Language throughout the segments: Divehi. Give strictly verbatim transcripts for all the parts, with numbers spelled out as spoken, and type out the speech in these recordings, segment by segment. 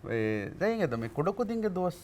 އެ، ދެން އެދަ މި ކުޑަކުދިންގެ ދުވަސް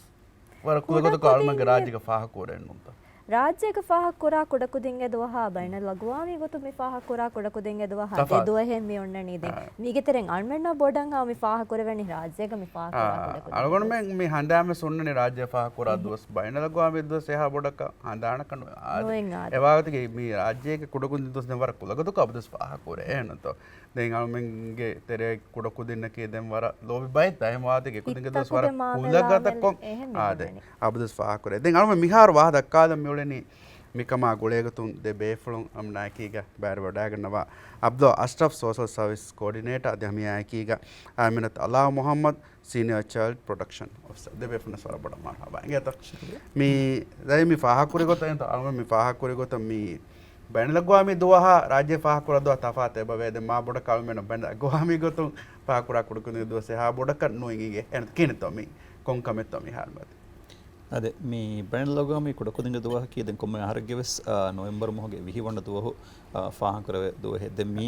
ވަރަށް ކުލަގޮތަކަށް އަޅުމެންގެ ކުޑަކުދިންގެ ރާއްޖޭގަ ފާހަގަކުރެއްނުންތަ؟ ރާއްޖޭގަ ފާހަގަކުރާ ކުޑަކުދިންގެ ދުވަހާ ބައިނަލްއަގުވާމީ ގޮތުން މި ފާހަގަކުރާ ކުޑަކުދިންގެ ދުވަހާ ދެ ދުވަހެއް މި އޮންނަނީ. ދެން އާ. މީގެ ތެރެއިން އަޅުމެންނަށް ބޮޑަށް ހަމަ މި ފާހަގަކުރެވެނީ ރާއްޖޭގަ މި ފާހަގަކުރާ އާ، ކުޑަކުދިންގެ އަޅުގަނޑުމެން ދުވަސް. މި ހަނދާންވެސް އޮންނަނީ ރާއްޖޭ ފާހަގަކުރާ އެހެން. ދުވަސް ބައިނަލްއަގުވާމީ ދުވަސް އެހާ ބޮޑަކަށް ހަނދާނަކަށް ނުވޭ. އާދެ. ނުވެން އާދެ. އެ ވާގޮތުގައި މި ރާއްޖޭގެ ކުޑަކުދިން ދުވަސް ދެން ވަރަށް ކުލަގޮތަކަށް އަބަދުވެސް ފާހަގަކުރޭ އެހެންތޯ. ދެން އަޅުމެންގެ ތެރޭގެ ކުޑަކުދިންނަކީ ދެން ވަރަށް ލޯބި ބައެއް ތައެމާދެ އެކުދިންގެ ދުވަސް ވަރަށް ކުލަގަތަކޮށް އާދެ. އަބަދުވެސް ފާހަގަކުރޭ. ދެން އަޅުމެން މިހާރު ވާހަ ދައްކާލަން މިއުޅެނީ މިކަމާ ގުޅޭގޮތުން ދެ ބޭފުޅުން އަމްނާއެކީގަ ބައިވެރިވަޑައިގަންނަވާ އަބްދުﷲ އަޝްރަފް، ސޯޝަލް ސަރވިސް ކޯޑިނޭޓާ، އަދި ހަމައެއާއެކީގަ އައިމިނަތު އަލާ މުޙައްމަދު، ސީނިއަރ ޗައިލްޑް ޕްރޮޓެކްޝަން އޮފިސަރ. ދެ ބޭފުޅުންނަށް ވަރަށް ބޮޑަށް މަރުޙަބާ. އިނގޭތޯ؟ ޝުކުރިއްޔާ. މި، ދެން މި ފާހަގަކުރި ގޮތަށް އެންތޯ އަޅުމެން މި ފާހަގަކުރި ގޮތަށް މި ބައިނަލްއަގުވާމީ ދުވަހާ ރާއްޖޭ ފާހަގަކުރާ ދުވަހާ ތަފާތު އެބަވޭ. ދެން މާ ބޮޑަކަށް އަޅުމެންނަށް ބައިނަލްއަގުވާމީ ގޮތުން ފާހަގަކުރާ ކުޑަކުދިން ދުވަސް އެހާ ބޮޑަކަށް ނުއިނގިގެން. އެން ކިހިނެއްތޯ މި ކޮން ކަމެއްތޯ މިހާރު މަތި؟ އާދެ، މި ބައިނަލްއަގުވާމީ ކުޑަކުދިންގެ ދުވަހަކީ ދެން ކޮންމެ އަހަރެއްގެ ވެސް، އާ، ނޮވެމްބަރު މަހުގެ ވިހި ވަނަ ދުވަހު، އާ، ފާހަގަކުރެވޭ ދުވަހެއް. ދެން މީ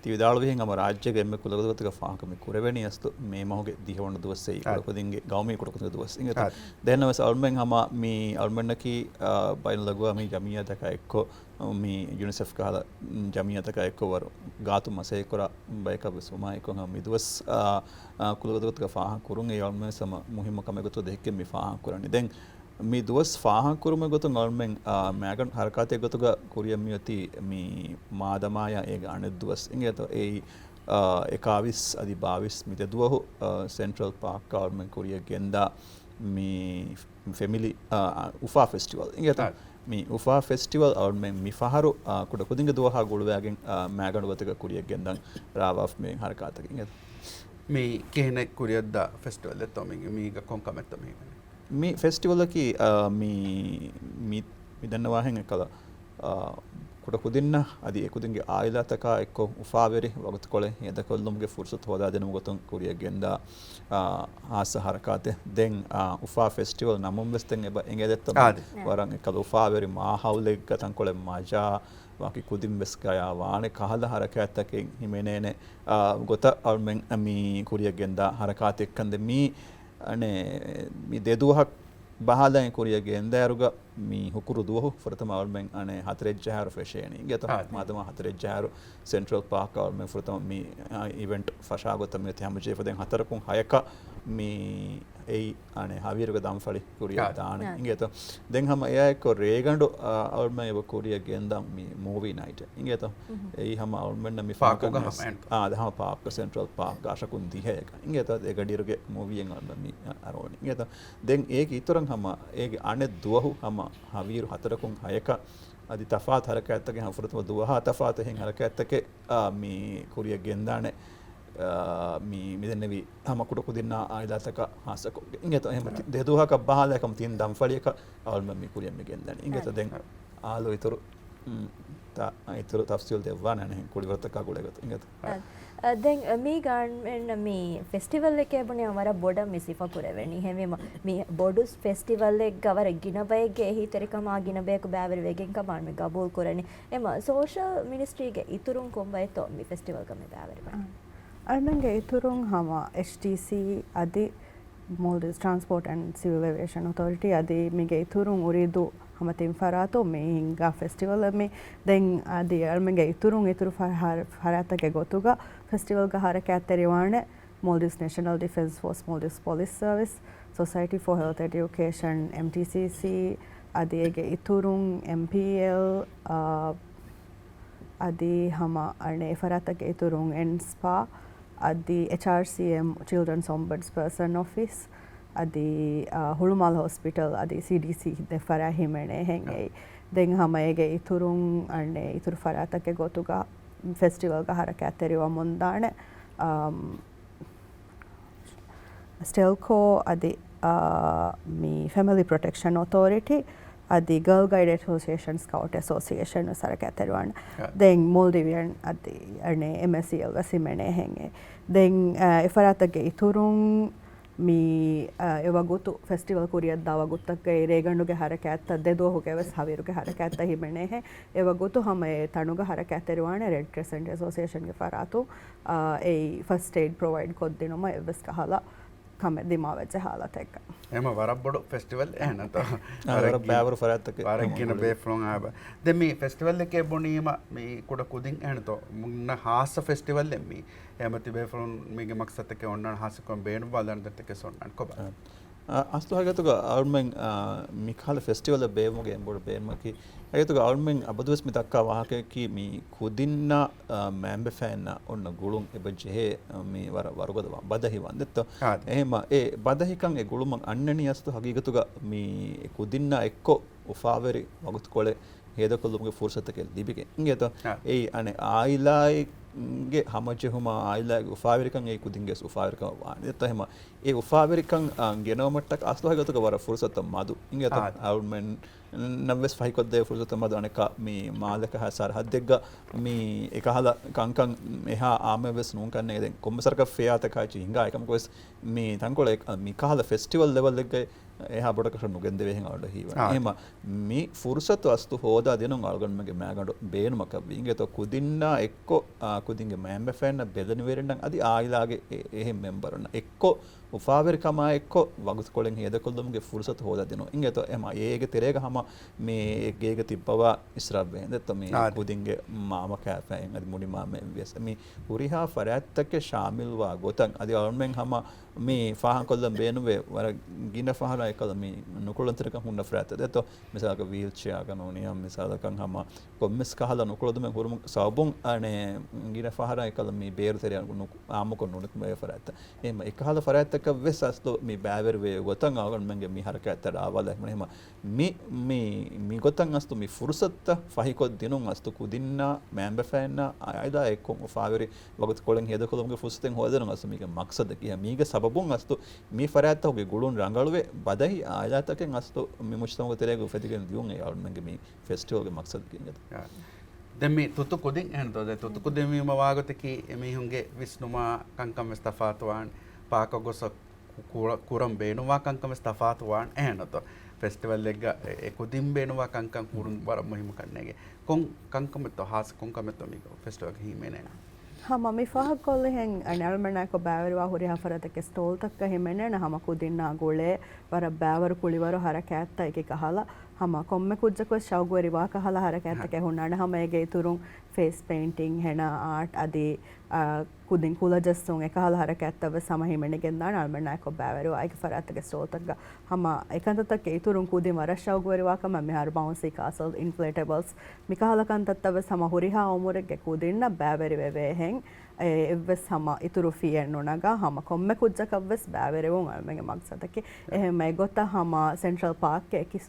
ތި ވިދާޅުވިހެން ހަމަ ރާއްޖޭގެ އެންމެ ކުލަގޮތުގަ ފާހަގަކަމެއް ކުރެވެނީ އަސްލު މޭ މަހުގެ ދިހަ ވަނަ ދުވަސް އެއީ އާ. ކުޑަކުދިންގެ ގައުމީ ކުޑަކުދިންގެ ދުވަސް. އިނގޭތޯ؟ އާ. ދެން ވެސް އަޅުމެން ހަމަ މި އަޅުމެންނަކީ، އާ، ބައިނަލްއަގުވާމީ ޖަމިއްޔާތަކާ އެއްކޮށް، މި ޔުނިސެފް ކަހަލަ ޖަމިއްޔާތަކާ އެއްކޮށް ވަރު ގާތު މަސައްކަތްކުރާ ބަޔަކަށް ވެސް ވުމާ އެއްކޮށް ހަމަ މި ދުވަސް، އާ، އާ، ކުލަގޮތުގަ ފާހަގަކުރުން އެއީ އަޅުމެން ވެސް ހަމަ މުހިއްމު ކަމެއް ގޮތުގަ ދެކިގެން މި ފާހަގަކުރަނީ. ދެން މި ދުވަސް ފާހަގަކުރުމުގެ ގޮތުން އަޅުމެން، އާ، މައިގަނޑު ހަރަކާތެއް ގޮތުގަ ކުރިއަށް މިއޮތީ މި މާދަމާޔާ އޭގެ އަނެއް ދުވަސް އިނގޭތޯ އެއީ، އާ، އެކާވީސް އަދި ބާވީސް މި ދެ ދުވަހު، އާ، ސެންޓްރަލް ޕާކް އަޅުމެން ކުރިއަށް ގެންދާ މި ފެމިލީ، އާ، އުފާ ފެސްޓިވަލް އިނގޭތޯ؟ އާ. މި އުފާ ފެސްޓިވަލް އަޅުމެން މި ފަހަރު، އާ، ކުޑަކުދިންގެ ދުވަހާ ގުޅުވާގެން، އާ، މައިގަނޑު ގޮތުގަ ކުރިއަށް ގެންދަން ރާވާފަ މި ހަރަކާތަކީ އިނގޭތޯ؟ މި ކިހިނެއް ކުރިއަށްދާ ފެސްޓިވަލެއްތޯ މީ؟ މީގަ ކޮން ކަމެއްތޯ މީ؟ މި ފެސްޓިވަލަކީ، އާ، މި، މި، މި ދަންނަވާހެން އެކަލަ، އާ، ކުޑަކުދިންނަށް އަދި އެކުދިންގެ އާއިލާތަކާ އެއްކޮށް އުފާވެރި ވަގުތުކޮޅެއް ހޭދަކޮށްލުމުގެ ފުރުސަތު ހޯދާދިނުމުގެ ގޮތުން ކުރިއަށް ގެންދާ، އާ، ހާއްސަ ހަރަކާތެއް. ދެން، އާ، އުފާ ފެސްޓިވަލް ނަމުން ވެސް ދެން އެބަ އެނގޭ ދެއްތޯ މި؟ އާދެ. ވަރަށް އެކަލަ އުފާވެރި މާހައުލެއްގަ ތަންކޮޅެއް މަޖާ ވަކި ކުދިން ވެސް ގަޔާ ވާނެ ކަހަލަ ހަރަކާތްތަކެއް ހިމެނޭނެ، އާ، ގޮތަށް އަޅުމެން މި ކުރިއަށް ގެންދާ ހަރަކާތެއް ކަންދެން މީ އަނެއް މި ދެ ދުވަހަށް ބަހާލައި ކުރިއަށް ގެންދާއިރުގަ މި ހުކުރު ދުވަހު ފުރަތަމަ އަޅުމެން އަނެއް ހަތަރެއް ޖަހާއިރު ފެށޭނީ. އިނގޭތޯ؟ އާ، މާދަމާ ހަތަރެއް ޖަހާއިރު ސެންޓްރަލް ޕާކް އަޅުމެން ފުރަތަމަ މި، އާ، އިވެންޓް ފަށާގޮތަށް މިއޮތީ ހަމަޖެހިފަ ދެން ހަތަރަކުން ހަޔަކަށް މި އެއީ އަނެއް ހަވީރުގެ ދަންފަޅި ކުރިއަށް އާ. ދާނެ. އާ. އިނގޭތޯ؟ ދެން ހަމަ އެއާއެއްކޮށް ރޭގަނޑު، އާ، އަޅުމެން އެބަ ކުރިއަށް ގެންދާ މި މޫވީ ނައިޓް. އިނގޭތޯ؟ މުހު. އެއީ ހަމަ އަޅުމެންނަށް މި ޕާކުގަ ފާކަން ހަމަ އެން. އާ، ދެ ހަމަ ޕާކް ސެންޓްރަލް ޕާކް ގާށަކުން ދިހައެކަ. އިނގޭތޯ؟ އެ ގަޑިއިރުގެ މޫވީއެއް އަޅުމެން މި އަރޯނީ. އިނގޭތޯ؟ ދެން އޭގެ އިތުރަށް ހަމަ އޭގެ އަނެއް ދުވަހު ހަމަ ހަވީރު ހަތަރަކުން ހަޔަކަށް އަދި ތަފާތު ހަރަކާތްތަކެއް ހަމަ ފުރަތަމަ ދުވަހާ ތަފާތު އެހެން ހަރަކާތްތަކެއް، އާ، މި ކުރިއަށް ގެންދާނެ، އާ، މި، މިދެންނެވި ހަމަ ކުޑަކުދިންނާ އާއިލާތަކާ ހާއްސަކޮށްގެން. އިނގޭތޯ؟ އެހެން ތި-، ދެ ދުވަހަކަށް ބަހާލާ ކަމަށް ތިން ދަންފަޅިއަކަށް އަޅުމެން މި ކުރިއަށް މި ގެންދަނީ. އިނގޭތޯ؟ ދެން އާލު އިތުރު، މް، ތަ-، އިތުރު ތަފްސީލް ދެއްވާނެ އަނެއް ކުޅިވަރުތަކާ ގުޅޭގޮތު. އިނގޭތޯ؟ އަ، ދެން، އަ، މީގަ އަޅުމެން މި ފެސްޓިވަލްއެކޭ ބުނި ވަރަށް ބޮޑަށް މި ސިފަ ކުރެވެނީ. އެހެންވީމަ، މި ބޮޑު ފެސްޓިވަލްއެއްގަ ވަރަށް ގިނަ ބައެއްގެ އެހީތެރިކަމާ ގިނަ ބަޔަކު ބައިވެރިވެގެން ކަމަށް އަޅުމެން ގަބޫލު ކުރަނީ. އެމަ، ސޯޝަލް މިނިސްޓްރީގެ އިތުރުން ކޮންބައެއްތޯ މި ފެސްޓިވަލްގަ މި ބައިވެރިވަނީ؟ އަ، އަޅުމެންގެ އިތުރުން ހަމަ އެޗްޑީސީ އަދި މޯލްޑިވްސް ޓްރާންސްޕޯޓް އެންޑް ސިވިލް އޭވިއޭޝަން އޮތޯރިޓީ އަދި މީގެ އިތުރުން އުރީދޫ ހަމަ ތިން ފަރާތުން މި ހިންގާ ފެސްޓިވަލް މި. ދެން އަދި އަޅުމެންގެ އިތުރުން އިތުރު ފަ-، ހަ-، ފަރާތްތަކެއް ގޮތުގަ ފެސްޓިވަލްގަ ހަރަކާތްތެރިވާނެ މޯލްޑިވްސް ނޭޝަނަލް ޑިފެންސް ފޯސް، މޯލްޑިވްސް ޕޮލިސް ސަރވިސް، ސޮސައިޓީ ފޯ ހެލްތް އެޑިއުކޭޝަން، އެމްޓީސީސީ، އަދި އޭގެ އިތުރުން އެމްޕީއެލް، އާ، އަދި ހަމަ އަނެއް އެ ފަރާތްތަކެއް އިތުރުން އެންސްޕާ، އަދި އެޗްއާރްސީއެމް، ޗިލްޑްރަންސް އޮމްބަޑްސް ޕާސަން އޮފިސް، އަދި، އާ، ހުޅުމާލެ ހޮސްޕިޓަލް، އަދި ސީޑީސީ ދެ ފަރާތް ހިމެނޭހެން އެއީ. ދެން ހަމަ އޭގެ އިތުރުން އަނެއް އިތުރު ފަރާތްތަކެއް ގޮތުގަ ފެސްޓިވަލްގަ ހަރަކާތްތެރިވަމުންދާނެ، އާ، ސްޓެލްކޯ އަދި، އާ، މި ފެމިލީ ޕްރޮޓެކްޝަން އޮތޯރިޓީ އަދި ގާލް ގައިޑް އެސޯސިއޭޝަން، ސްކައުޓް އެސޯސިއޭޝަން ވެސް ހަރަކާތްތެރިވާނެ. އަ. ދެން މޯލްޑިވިއަން އަދި އަނެއް އެމްއެސްއީއެލް ވެސް ހިމެނޭހެން އެ. ދެން، އާ، އެ ފަރާތްތަކެއް އިތުރުން މި، އާ، އެ ވަގުތު ފެސްޓިވަލް ކުރިއަށްދާ ވަގުތުތަކުގައި ރޭގަނޑުގެ ހަރަކާތްތައް ދެ ދުވަހުގައި ވެސް ހަވީރުގެ ހަރަކާތްތައް ހިމެނޭހެން. އެ ވަގުތު ހަމަ އެ ތަނުގަ ހަރަކާތްތެރިވާނެ ރެޑް ކްރެސެންޓް އެސޯސިއޭޝަންގެ ފަރާތުން، އާ، އެއީ ފަސްޓް އެއިޑް ޕްރޮވައިޑް ކޮށްދިނުމަށް އެއްވެސް ކަހަލަ ކަމެއް ދިމާވެއްޖެ ހާލަތެއްގަ. އެމަ ވަރަށް ބޮޑު ފެސްޓިވަލް އެހެންތޯ؟ ވަރަށް ބައިވަރު ފަރާތްތަކެއް ވަރަށް ގިނަ ބޭފުޅުން އާބަ. ދެ މި ފެސްޓިވަލް އެކޭ ބުނީމަ މި ކުޑަ ކުދިން އެހެންތޯ؟ މުންނަ ހާއްސަ ފެސްޓިވަލް އެއް މީ. އެމަތި ބޭފުޅުން މީގެ މަކްސަދަކެ އޮންނާން ހާސިކޮން ބޭނުންވާލަން ދެތެކެ ސޮންނާން ކޮބާ؟ އަސްލު ހަގީގަތުގަ އަޅުމެން މިކަހަލަ ފެސްޓިވަލް ބޭއްވުމުގެ އެނބުރު ބޭނުމަކީ ހަގީގަތުގަ އަޅުމެން އަބަދުވެސް މި ދައްކާ ވާހަކައަކީ މި ކުދިންނާ މައިންބަފައިންނަށް އޮންނަ ގުޅުން އެބަ ޖެހޭ މި ވަރަށް ވަރުގަދަ ބަދަހި ވަންދެއްތޯ. އެހެމަ އެ ބަދަހިކަން އެ ގުޅުމަށް އަންނަނީ އަސްލު ހަގީގަތުގަ މި ކުދިންނާ އެއްކޮށް އުފާވެރި ވަގުތުކޮޅެއް ހޭދަކޮށްލުމުގެ ފުރުސަތަކެއް ލިބިގެން. އިނގޭތޯ؟ އެއީ އަނެއް އާއިލާއެއްގެ ހަމަޖެހުމާ އާއިލާގެ އުފާވެރިކަން އެއީ ކުދިންގެ އުފާވެރިކަމަށް ވާނެ. އެތަ ހެމަ އެ އުފާވެރިކަން ގެނައުމަށްޓަކަ އަސްލު ހަގީގަތުގަ ވަރަށް ފުރުސަތު މަދު. އިނގޭތޯ؟ އަޅުމެން ނަށްވެސް ފަހިކޮށްދޭ ފުރުސަތު މަދު. އަނެއްކާ މި މާލެކަހާ ސަރަހައްދެއްގަ މި އެކަހަލަ ކަންކަން އެހާ އާއްމެއްވެސް ނޫން ކަންނޭނގެ. ދެން ކޮންމެ ސަރަކަށް ފެއާތަކާ އެއްޗެއް ހިނގާ އެކަމަކުވެސް މި ތަންކޮޅެއް މިކަހަލަ ފެސްޓިވަލް ލެވަލްއެއްގައި އެހާ ބޮޑަކަށަށް ނުގެންދެވޭހެން އަޅުގަނޑަށް ހީވަނީ. އާ. އެހެމަ މި ފުރުސަތު އަސްތު ހޯދާ ދިނުން އަޅުގަނޑުމެންގެ މައިގަނޑު ބޭނުމަކަށްވީ. އިނގޭތޯ ކުދިންނާ އެއްކޮށް، އާ، ކުދިންގެ މައިންބަފައިންނަށް ބެލެނިވެރިންނަށް އަދި އާއިލާގެ އެ-، އެހެން މެމްބަރުންނަށް އެއްކޮށް އުފާވެރިކަމާ އެއްކޮށް ވަގުތުކޮޅެއް ހޭދަކޮށްލުމުގެ ފުރުސަތު ހޯދާ ދިނުން. އިނގޭތޯ އެހެމަ އޭގެ ތެރޭގަ ހަމަ މި އެ ގޭގަ ތިއްބަވާ އިސްރާފް ވޭނދެއްތޯ މި އާދެ. ކުދިންގެ މާމަ ކާފައިން އަދި މުނިމާމައިން ވިޔަސް މި ހުރިހާ ފަރާތްތަކެއް ޝާމިލްވާ ގޮތަށް އަދި އަޅުމެން ހަމަ މި ފާހަގަކޮށްލަން ބޭނުންވޭ ވަރަށް ގިނަ ފަހަރާ އެކަލަ މި ނުކުޅަންތެރިކަން ހުންނަ ފަރާތްތައް ދެއްތޯ. މިސާލަކަށް ވީލްޗެއާގަ ނޫނިއްޔާ މިސާލަކަށް ހަމަ ކޮންމެސް ކަހަލަ ނުކުޅެދުމެއް ހުރުމުގެ ސަބަބުން އަނެއް ގިނަ ފަހަރާ އެކަލަ މި ބޭރު ތެރެއަށް ނު-، އާއްމުކޮށް ނުނިކުމެވޭ ފަރާތްތައް. އެހެމަ އެކަހަލަ ފަރާތްތަކަށް ވެސް އަސްލު މި ބައިވެރިވޭ ގޮތަށް އަޅުގަނޑުމެންގެ މި ހަރަކާތްތައް ރާވާލާ ހިމަނެ. އެހެމަ މި، މި، މިގޮތަށް އަސްލު މި ފުރުސަތުތައް ފަހިކޮށްދިނުން އަސްލު ކުދިންނާ މައިންބަފައިންނާ އާއިލާ އެއްކޮށް އުފާވެރި ވަގުތުކޮޅެއް ހޭދަކޮށްލުމުގެ ފުރުސަތެއް ހޯދަން އަސްލު މީގެ މަޤްޞަދަކީ. މީގެ ސަބަބުން އަސްލު މި ފަރާތްތަކުގެ ގުޅުން ރަނގަޅުވެ ބަދަހި އާއިލާތަކެއް އަސްލު މި މުޖްތަމަޢުގެ ތެރޭގަ އުފެދިގެން ދިޔުން އެއީ އަޅުމެންގެ މި ފެސްޓިވަލްގެ މަޤްޞަދަކީ. އާ. ދެން މި ތުތު ކުދިން އެހެންތޯ؟ ދެ ތުތު ކުދިން ވީމަ ވާގޮތަކީ އެމީހުންގެ ވިސްނުމާ ކަންކަން ވެސް ތަފާތުވާން، ޕާކަށް ގޮސް ކު-، ކުރަން ބޭނުންވާ ކަންކަން ވެސް ތަފާތުވާން އެހެންތޯ؟ ފެސްޓިވަލްއެއްގަ އެ، އެ ކުދިން ބޭނުންވާ ކަންކަން ކުރުން ވަރަށް މުހިއްމު ކަންނޭނގެ. ކޮން ކަންކަމެއްތޯ ހާއްސަ ކޮން ކަމެއްތޯ މީގަ ފެސްޓިވަލްގަ ހިމެނޭނެ؟ ހަމަ މި ފާހަގަކޮށްލިހެން އަނެއް އަޅުމެންނާއެކު ބައިވެރިވާ ހުރިހާ ފަރާތަކެއް ސްޓޯލްތަކަށް ހިމެނޭނެ. ހަމަ ކުދިންނާ ގުޅޭ ވަރަށް ބައިވަރު ކުޅިވަރު ހަރަކާތްތައް އެކި ކަހަލަ. ހަމަ ކޮންމެ ކުއްޖަކުވެސް ޝައުގުވެރިވާ ކަހަލަ ހަރަކާތްތަކެއް ހުންނާނެ. ހަމަ އޭގެ އިތުރުން ފޭސް ޕެއިންޓިން، ހެނާ އާޓް އަދި، އާ، ކުދިން ކުލަ ޖެއްސުން އެކަހަލަ ހަރަކާތްތައް ވެސް ހަމަ ހިމެނިގެންދާނެ އަޅުމެންނާއެކު ބައިވެރިވާ އެކި ފަރާތްތަކެއް ސްޓޯލްތަކުގަ. ހަމަ އެކަންތައްތަކެއް އިތުރުން ކުދިން ވަރަށް ޝައުގުވެރިވާ ކަމަށް މިހާރު ބައުންސީ ކާސަލް، އިންފްލޭޓަބަލްސް، މިކަހަލަ ކަންތައްތައް ވެސް ހަމަ ހުރިހާ އުމުރެއްގެ ކުދިންނަށް ބައިވެރިވެވޭހެން، އެ، އެއްވެސް ހަމަ އިތުރު ފީއެއް ނުނަގާ ހަމަ ކޮންމެ ކުއްޖަކަށްވެސް ބައިވެރިވުން އަޅުމެންގެ މަގްސަދަކީ. އެހެން އެގޮތަށް ހަމަ ސެންޓްރަލް ޕާކްގެ އެކި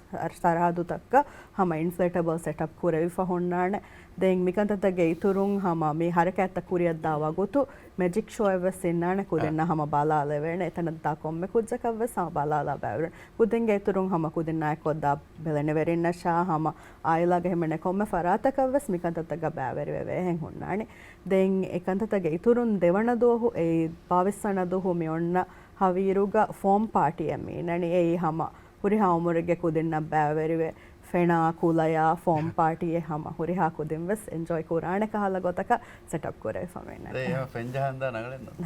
ސަރަހައްދުތަކަށް ހަމަ އިންފްލޭޓަބަލް ސެޓަޕް ކުރެވިފަ ހުންނާނެ. ދެން މިކަންތައްތަކުގެ އިތުރުން ހަމަ މި ހަރަކާތްތައް ކުރިއަށްދާ ވަގުތު މެޖިކް ޝޯއެއް ވެސް އިންނާނެ ކުދިންނަށް ހަމަ ބަލާލެވޭނެ. އެތަނަށް ދާ ކޮންމެ ކުއްޖަކަށް ވެސް ހަމަ ބަލާލާ ބައިވެރި. ކުދިންގެ އިތުރުން ހަމަ ކުދިންނާއެކު އޮތް ދާ ބެލެނިވެރިންނަށާ ހަމަ އާއިލާގަ ހިމެނޭ ކޮންމެ ފަރާތަކަށް ވެސް މިކަންތައްތަކަށް ބައިވެރިވެވޭހެން ހުންނާނެ. ދެން އެކަންތައްތަކުގެ އިތުރުން ދެވަނަ ދުވަހު އެ ބާވީސް ވަނަ ދުވަހު މި އޮންނަ ހަވީރުގަ ފޯމް ޕާޓީއެއް މި އިންނަނީ. އެއީ ހަމަ ހުރިހާ އުމުރެއްގެ ކުދިންނަށް ބައިވެރިވެ، ފެނާ، ކުލަޔާ، ފޯމް ޕާޓީއެއް ހަމަ ހުރިހާ ކުދިން ވެސް އެންޖޯއި ކުރާނެ ކަހަލަ ގޮތަކަށް ސެޓަޕް ކުރެވިފަ މި އިންނަނީ. ދެން އެހާ ފެން ޖަހަން ދާ ނަގަޅެއް ނޫން.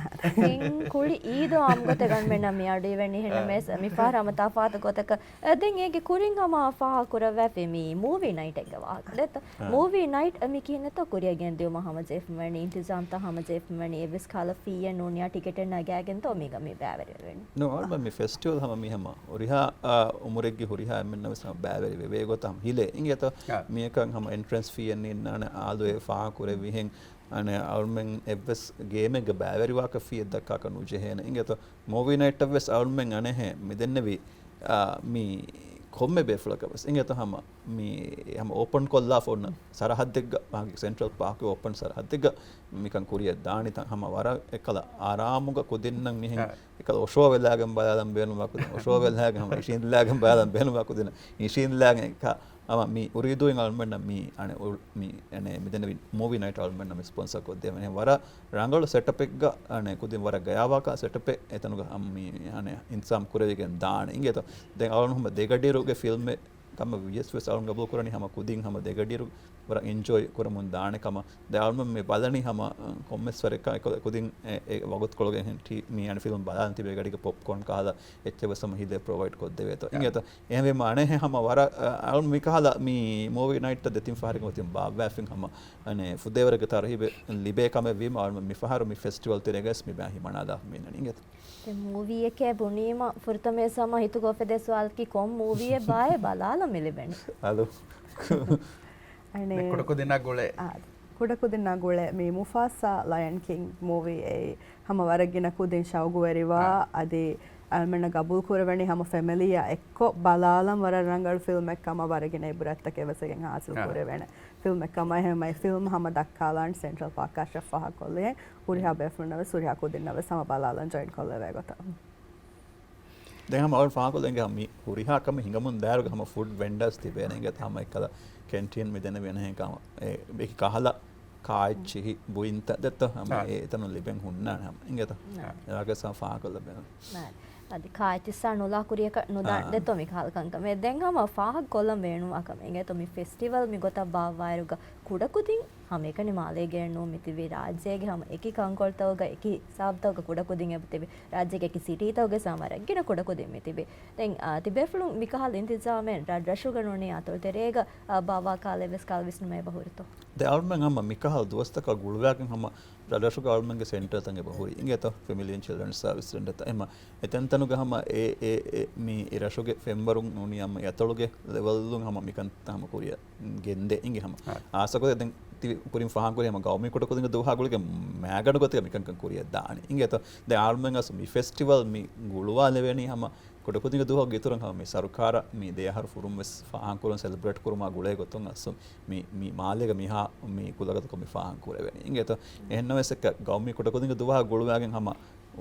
ދެން ކުޅި އީދު އާއްމުގޮތެއް ގަންމެންނަށް މި އަޑު އިވެނީ ހެންނަމެސް މި ފަހަރު ހަމަ ތަފާތު ގޮތަކަށް. އަ، ދެން އޭގެ ކުރިން ހަމަ ފާހަގަ ކުރައްވާފި މި މޫވީ ނައިޓެއްގެ ވާހަކަ. ދެއްތޯ؟ އާ. މޫވީ ނައިޓް މި ކިހިނެއްތޯ ކުރިއަށް ގެންދިއުމަށް ހަމަޖެހިފަ ވަނީ، އިންތިޒާމްތައް ހަމަޖެހިފަ ވަނީ، އެއްވެސް ކަހަލަ ފީއެއް ނޫނިއްޔާ ޓިކެޓެއް ނަގާގެންތޯ މީގަ މި ބައިވެރިވެވެނީ. ނޫން، އަޅުގަނޑު މި ފެސްޓިވަލް ހަމަ މި ހަމަ ހުރިހާ، އާ، އުމުރެއްގެ ހުރިހާ އެންމެންނަށް ވެސް ހަމަ ބައިވެރި ވެވޭ ގޮތަށް ހަމަ ހިލޭ. އިނގޭތޯ؟ އާ. މިއަކަށް ހަމަ އެންޓްރެންސް ފީއެއް ނީންނާނެ، އާލުވެ ފާހަގަ ކުރެވިހެން، އަނެއް އަޅުމެން އެއްވެސް ގޭމެއްގަ ބައިވެރިވާކަށް ފީއެއް ދައްކާކަށް ނުޖެހޭނެ. އިނގޭތޯ؟ މޫވީ ނައިޓަށް ވެސް އަޅުމެން އަނެހެން މި ދެންނެވި، އާ، މި ކޮންމެ ބޭފުޅަކަށް ވެސް އިނގޭތޯ ހަމަ މި ހަމަ އޯޕަން ކޮށްލާފަ އޮންނަ ސަރަހައްދެއްގަ، މާގި ސެންޓްރަލް ޕާކްގެ އޯޕަން ސަރަހައްދެއްގަ މިކަން ކުރިއަށް ދާނީތަ ހަމަ ވަރަށް އެކަލަ އާރާމުގަ ކުދިންނަށް މިހެން އާ. އެކަލަ އޮށޯވެލާގެން ބަލާލަން ބޭނުންވާ ކުދިން، އޮށޯވެލާގެން ހަމަ އިށީނދިލާގެން ބަލާލަން ބޭނުންވާ ކުދިން، އިށީނދިލާގެން އެކަ ހަމަ މި އުރީދޫއިން އަޅުމެންނަށް މި އަނެއް އު-، މި އަނެއް މިދެންނެވި މޫވީ ނައިޓް އަޅުމެންނަށް މި ސްޕޮންސަރ ކޮށްދޭ. މި ވަރަށް ރަނގަޅު ސެޓަޕެއްގަ އަނެއް ކުދިން ވަރަށް ގަޔާވާކަށް ސެޓަޕެއް އެތަނުގަ ހަމަ މި އަނެއް އިންތިޒާމް ކުރެވިގެން ދާނެ. އިނގޭތޯ؟ ދެން އަޅުން ހަމަ ދެގަޑިއިރުގެ ފިލްމެއް ހަމަ ވިޔަސް ވެސް އަޅުން ގަބޫލު ކުރަނީ ހަމަ ކުދިން ހަމަ ދެގަޑިއިރު ވަރަށް އެންޖޯއި ކުރަމުން ދާނެ ކަމަށް. ދެ އަޅުމެން މި ބަލަނީ ހަމަ، އަ، ކޮންމެސް ވަރެއްގަ އެކަ-، ކުދިން އެ، އެ ވަގުތުކޮޅުގަ އެހެން ޓީ-، މި އަނެއް ފިލްމް ބަލާން ތިބޭ ގަޑިގަ ޕޮޕްކޯން ކާލަ އެއްޗެއް ވެސް ހަމަ ހިލޭ ޕްރޮވައިޑް ކޮށްދެވޭތޯ. އިނގޭތޯ؟ އެހެންވީމަ އަނެއްހެން ހަމަ ވަރަށް، އަ، އަޅުން މިކަހަލަ މި މޫވީ ނައިޓްތައް ދެތިން ފަހަރެއްގަ އޮތީ ބާއްވާފިން ހަމަ އަނެއް ފުދޭވަރެއްގެ ތަރުހީބެއް ލިބޭ ކަމެއް ވީމަ އަޅުން މިފަހަރު މި ފެސްޓިވަލް ތެރޭގަސް މި ބައި ހިމަނާލާ މި އިންނަނީ އިނގޭތޯ. ދެ މޫވީއެކޭ ބުނީމަ ފުރަތަމަ ވެސް ހަމަ ހިތުގަ އުފެދޭ ސުވާލަކީ ކޮން މޫވީއެއް ބާއޭ ބަލާލަން މި ލިބެނީ. އަލު. އަނެ ކުޑަކުދިންނާ ގުޅޭ. އާ، ކުޑަކުދިންނާ ގުޅޭ މި މުފާސާ ލަޔަން ކިންގް މޫވީ އެއީ ހަމަ ވަރަށް ގިނަ ކުދިން ޝައުގުވެރިވާ، އާ، އަދި އަޅުމެންނަށް ގަބޫލު ކުރެވެނީ ހަމަ ފެމިލީއާ އެއްކޮށް ބަލާލަން ވަރަށް ރަނގަޅު ފިލްމެއް ކަމަށް ވަރަށް ގިނަ އިބްރަތްތަކެއް ވެސް އެގެން ހާސިލް އާ. ކުރެވޭނެ. ފިލްމެއް ކަމަށް އެހެންމެ ފިލްމް ހަމަ ދައްކާލާން ސެންޓްރަލް ޕާކް ކާޝަފް ފާހަގަކޮށްލިހެން ހުރިހާ ބޭފުޅުންނަށް ވެސް ހުރިހާ ކުދިންނަށް ވެސް ހަމަ ބަލާލަން ޖޮއިން ކޮށްލެވޭ ގޮތަށް. ދެން ހަމަ އަޅުން ފާހަގަކޮށްލަން އިނގޭ ހަމަ މި ހުރިހާ ކަމެއް ހިނގަމުން ދާއިރުގަ ހަމަ ފުޑް ވެންޑާސް ތިބޭނެ އިނގޭތަ ހަމަ އެއްކަލަ ކެންޓީން މި ދެނެވި އެންހެން ކަމަށް އެ އެކި ކަހަލަ ކާއެއްޗިހި ބުއިންތައް ދެއްތޯ ހަމަ އާ. އެ އެތަނުން ލިބެން ހުންނާނެ ހަމަ އިނގޭތަ؟ އާ. އެވާގެސް ހަމަ ފާހަގަކޮށްލަން ބޭނުން. އާ. އަދި ކާއެއްޗިއްސާ ނުލާ ކުރިޔަކަށް ނުދާން އާ. ދެއްތޯ މި ކަހަލަ ކަންކަމެއް. ދެން ހަމަ ފާހަގަކޮށްލަން ބޭނުންވާ ކަމެއް އިނގޭތޯ މި ފެސްޓިވަލް މި ގޮތަށް ބާއްވާއިރުގަ ކުޑަކުދިން ހަމައެކަނި މާލޭގެއެއް ނޫން މި ތިބީ ރާއްޖޭގެ ހަމަ އެކި ކަންކޮޅުތަކުގަ އެކި ހިސާބުތަކުގަ ކުޑަކުދިން އެބަ ތިބި ރާއްޖޭގެ އެކި ސިޓީތަކުގަ ހަމަ ވަރަށް ގިނަ ކުޑަކުދިން މި ތިބި. ދެން، އާ، ތިބޭފުޅުން މިކަހަލަ އިންތިޒާމެއް ރަށްރަށުގަ ނޫނީ އަތޮޅު ތެރޭގަ، އާ، ބާއްވާ ކާލެއް ވެސް ކަލަ ވިސްނުމެއް އެބަ ހުރިތޯ؟ ދެ އަޅުމެން ހަމަ މިކަހަލަ ދުވަސްތަކާ ގުޅުވާގެން ހަމަ ރަށްރަށުގަ އަޅުމެންގެ ސެންޓަރތައް އެބަ ހުރި އިނގޭތޯ ފެމިލީ އެންޑް ޗިލްޑްރަން ސާވިސް ސެންޓަރތައް ހަމަ އެތަންތަނުގަ ހަމަ އެ، އެ، އެ، މި އެ ރަށުގެ ފެންވަރުން ނޫނީ ހަމަ އެ އަތޮޅުގެ ލެވެލްއުން ހަމަ މިކަންތައް ހަމަ ކުރިއަށް ގެންދޭ އިނގޭ ހަމަ. އާ. އާސަކޮށް ދެން ތި ކުރިން ފާހަގަކުރި ހަމަ ގައުމީ ކުޑަކުދިންގެ ދުވަހާ ގުޅިގެން މައިގަނޑު ގޮތެއްގަ މިކަންކަން ކުރިއަށް ދާނީ. އިނގޭތޯ؟ ދެ އަޅުމެން އަސް މި ފެސްޓިވަލް މި ގުޅުވާލެވޭނީ ހަމަ ކުޑަކުދިންގެ ދުވަހުގެ އިތުރަށް ހަމަ މި ސަރުކާރަށް މި ދެ އަހަރު ފުރުން ވެސް ފާހަގަކުރުން ސެލެބްރޭޓް ކުރުމާ ގުޅޭ ގޮތުން އަސް މި، މި މާލޭގަ މިހާ މި ކުލަގަދަކޮށް މި ފާހަގަކުރެވޭނީ. އިނގޭތޯ؟ އެހެންނަމަވެސް އެކަ ގައުމީ ކުޑަކުދިންގެ ދުވަހާ ގުޅުވާގެން ހަމަ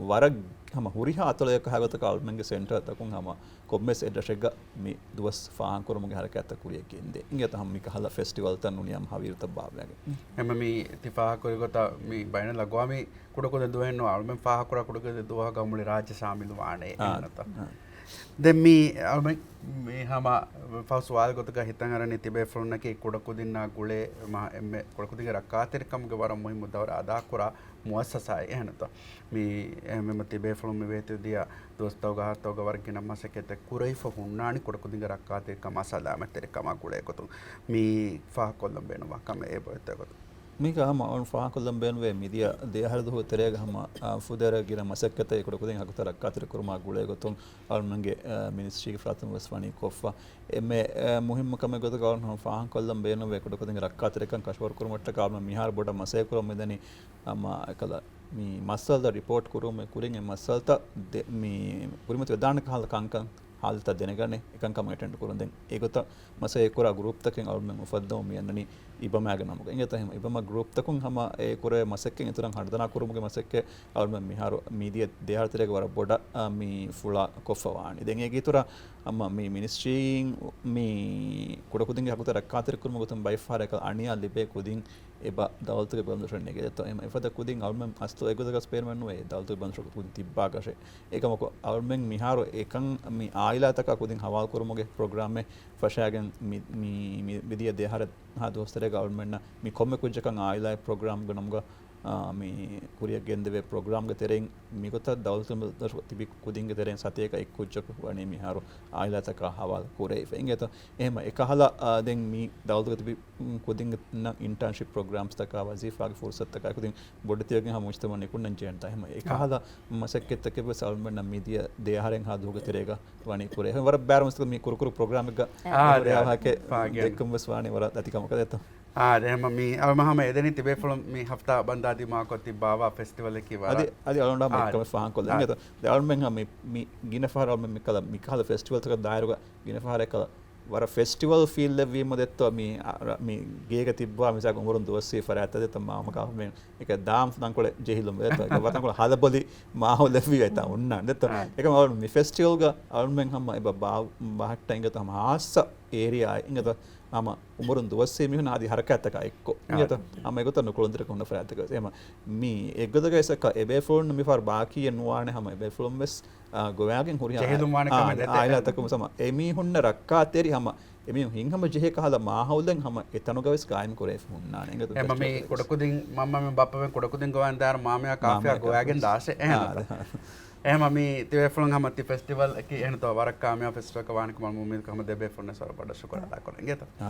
ވަރަށް ހަމަ ހުރިހާ އަތޮޅެއް ކަހަލަ ގޮތަކަށް އަޅުމެންގެ ސެންޓަރތަކުން ހަމަ ކޮންމެސް އެއް ރަށެއްގަ މި ދުވަސް ފާހަގަކުރުމުގެ ހަރަކާތްތައް ކުރިއަށް ގެންދޭ. އިނގޭތަ ހަމަ މިކަހަލަ ފެސްޓިވަލްތައް ނޫނީ ހަމަ ހަވީރުތައް ބާއްވައިގެން. ހަމަ މި ތި ފާހަގަކުރި ގޮތަށް މި ބައިނަލްއަގްވާމީ ކުޑަކުދިން ދުވަހެއް ނޫން އަޅުމެން ފާހަގަކުރާ ކުޑަކުދިން ދުވަހަކަށް މުޅި ރާއްޖެ ޝާމިލު ވާނެ އާ، އެހެންތަ؟ އާ. ދެން މި އަޅުމެން މި ހަމަ ފަހު ސުވާލު ގޮތުގަ ހިތަށް އަރަނީ ތިބޭފުޅުންނަކީ ކުޑަކުދިންނާ ގުޅޭ މަ-، އެންމެ ކުޑަކުދިންގެ ރައްކާތެރިކަމުގެ ވަރަށް މުހިއްމު ދައުރެއް އަދާކުރާ މުއައްސަސާއެއް އެހެންތޯ؟ މި އެހެންވީމަ ތިބޭފުޅުން މި ވޭތުވެދިޔަ ދުވަސްތަކުގަ އަހަރުތަކުގަ ވަރަށް ގިނަ މަސައްކަތްތައް ކުރެވިފަ ހުންނާނީ ކުޑަކުދިންގެ ރައްކާތެރިކަމާ ސަލާމަތްތެރިކަމާ ގުޅޭ ގޮތުން. މި ފާހަގަކޮށްލަން ބޭނުންވާ ކަމެއް އެބައޮތްތޯ ގޮތުން؟ މީގަ ހަމަ އަޅުން ފާހަގަކޮށްލަން ބޭނުންވޭ މިދިޔަ ދެ އަހަރު ދުވަހު ތެރޭގަ ހަމަ، އާ، ފުދޭވަރެއްގެ ގިނަ މަސައްކަތެއް ކުޑަކުދިން ހައްގުތައް ރައްކާތެރިކުރުމާ ގުޅޭ ގޮތުން އަޅުމެންގެ، އާ، މިނިސްޓްރީގެ ފަރާތުން ވެސް ވަނީ ކޮށްފަ. އެންމެ، އާ، މުހިއްމު ކަމެއް ގޮތުގަ އަޅުން ހަމަ ފާހަގަކޮށްލަން ބޭނުންވޭ ކުޑަކުދިންގެ ރައްކާތެރިކަން ކަށަވަރުކުރުމަށްޓަކާ އަޅުމެން މިހާރު ބޮޑަށް މަސައްކަތް ކުރަމުން މިދަނީ ހަމަ އެކަލަ މި މައްސަލަތައް ރިޕޯޓް ކުރުމުގެ ކުރިން އެ މައްސަލަތައް ދެ-، މި ކުރިމަތި ވެދާނެ ކަހަލަ ކަންކަން ހާލަތަށް ދެނެގަނެ، އެކަންކަމަށް އެޓެންޑް ކުރުން. ދެން އެގޮތަށް މަސައްކަތް ކުރާ ގްރޫޕްތަކެއް އަޅުމެން އުފައްދަމުން މި އަންނަނީ އިބަމާގެ ނަމުގަ. އިނގޭތަ ހަމަ އިބަމާ ގްރޫޕްތަކުން ހަމަ އެ ކުރެވޭ މަސައްކަތް އިތުރަށް ހަނދާން ކުރުމުގެ މަސައްކަތް އަޅުމެން މިހާރު މިދިޔަ ދެ އަހަރު ތެރޭގަ ވަރަށް ބޮޑަށް، އާ، މި ފުޅާ ކޮށްފަ ވާނީ. ދެން އޭގެ އިތުރަށް ހަމަ މި މިނިސްޓްރީން މި ކުޑަކުދިންގެ ހައްގުތައް ރައްކާތެރިކުރުމުގެ ގޮތުން ބައެއް ފަހަރަކަށް އަނިޔާ ލިބޭ ކުދިން އެބަ ދައުލަތުގެ ބަނދުރަށް ނެގޭ. ދެއްތޯ އެމަ އެފަދަ ކުދިން އަޅުމެން އަސްލު އެގޮތަކަށް ބޭނުމެއް ނުވޭ. ދައުލަތުގެ ބަނދުރަށް ކުދިން ތިއްބާ ކަށެ. އެކަމަކު އަޅުމެން މިހާރު އެކަން މި އާއިލާތަކާ ކުދިން ހަވާލު ކުރުމުގެ ޕްރޮގްރާމެއް ފަށާގެން މި، މި، މި، މިދިޔަ ދެ އަހަރަށް ހާ ދުވަސް ތެރޭގަ އަޅުމެންނަށް މި ކޮންމެ ކުއްޖަކަށް އާއިލާއެއް ޕްރޮގްރާމްގެ ނަމުގަ، އާ، މި ކުރިއަށް ގެންދެވޭ ޕްރޮގްރާމްގެ ތެރެއިން މިގޮތަށް ދައުލަތުގެ ބަނދުރަށް ތިބި ކުދިންގެ ތެރެއިން ސަތޭކަ އެއް ކުއްޖަކު ވަނީ މިހާރު އާއިލާތަކާ ހަވާލު ކުރެވިފަ. އިނގޭތަ؟ އެހެމަ އެކަހަލަ، އާ، ދެން މި ދައުލަތުގަ ތިބި ކުދިން އިންޓާންޝިޕް ޕްރޮގްރާމްސްތަކާ، ވަޒީފާގެ ފުރުސަތުތަކާ ކުދިން ބޮޑެތިވެގެން ހަމަ މުޖްތަމައަށް ނިކުންނަން ޖެހޭނެތާ. އެހެމަ އެކަހަލަ މަސައްކަތްތަކެއް ވެސް އަޅުމެންނަށް މިދިޔަ ދެ އަހަރެއްހާ ދުވަހުގެ ތެރޭގަ ވަނީ ކުރެ. އެހެން ވަރަށް ބޭރު މަސައްކަތް މި ކުރު ކުރު ޕްރޮގްރާމެއްގަ އާ، އެ، އެ، ވަރަށް ވާހަކަ ފާގި ދެއްކުން ވެސް ވާނީ ވަރަށް ދަތި ކަމަކަށް ދެއްތޯ. އާ، އެހެމަ މި އަޅުމެން ހަމަ އެދެނީ ތިބޭފުޅުން މި ހަފްތާ ބަންދާ ދިމާކޮށް ތިއްބާވާ ފެސްޓިވަލަކީ ވަރަށް އަދި، އަދި އަޅުގަނޑު ހަމަ އާ. އެއްކަމެއް ފާހަގަކޮށްލަން. އާ. އިނގޭތޯ؟ ދެ އަޅުމެން ހަމަ މި، މި ގިނަ ފަހަރަށް އަޅުމެން މިކަލަ މިކަހަލަ ފެސްޓިވަލްތަކަށް ދާއިރުގަ ގިނަ ފަހަރަށް އެކަލަ ވަރަށް ފެސްޓިވަލް ފީލްއެއް ވީމަ ދެއްތޯ މި، އަ، ރަ-، މި ގޭގަ ތިއްބާ މިސާލަކަށް އުމުރުން ދުވަސްވީ ފަރާތްތައް ދެއްތޯ މާމަ ކާފަމެން އެކަ ދާން ތަންކޮޅެއް ޖެހިލުން ދެއްތޯ އެކަ ވަރަށް ތަންކޮޅެއް ހަލަބޮލި މާހައުލެއްވީ އެތާ އޮންނާނެ ދެއްތޯ. އާ. އެކަމަ އަޅު މި ފެސްޓިވަލްގަ އަޅުމެން ހަމަ އެބަ ބާ-، ބަހައްޓަ އިނގޭތޯ ހަމަ ހާއްސަ އޭރިއާއެއް އިނގޭތޯ ހަމަ އުމުރުން ދުވަސްވީ މީހުން އަދި ހަރަކާތްތަކާ އެއްކޮށް އިނގޭތަ؟ ހަމަ އެގޮތަށް ނުކުޅުންތެރިކަން ހުންނަ ފަރާތްތަކަށް ވެސް. އެހެން މީ އެއްގޮތަކަށް ވެސް އެބޭފުޅުން މިފަހަރު ބާކީއެއް ނުވާނެ ހަމަ އެބޭފުޅުން ވެސް އާ، ގޮވާގެން ހުރިހާ ޖެހިލުން ވާނެ އާ، ކަމެއް ނެތޭ. އާއިލާތަކުން ހަމަ އެމީހުންނަށް ރައްކާތެރި ހަމަ އެމީހުން ހިތްހަމަ ޖެހޭ ކަހަލަ މާހައުލެއް ހަމަ އެތަނުގަ ވެސް ގާއިމް ކުރެވިފަ ހުންނާނެ. އެނގޭތަ؟ އެ މަ މީ ކުޑަކުދިން މަންމަމެން ބައްޕަމެން ކުޑަކުދިން ގޮވާން ދާއިރު މާމަޔާ ކާފިޔާ މާމަޔާ ގޮވާގެން ކާފިޔާ. ދާށޭ. އެހެން އާ، ނުތަ؟ އާ. އެހެން މަ މީ ތިބޭފުޅުން ހަމަ ތި ފެސްޓިވަލް އަކީ އެހެންތޯ ވަރަށް ކާމިޔާބު ފެސްޓިވަލް ވާނެ ކަމަށް މުއުމީދު ހަމަ ދެބޭފުޅުންނަށް ވަރަށް ބޮޑަށް ޝުކުރު އަދާ ކޮށް އިނގޭތަ؟ އާ.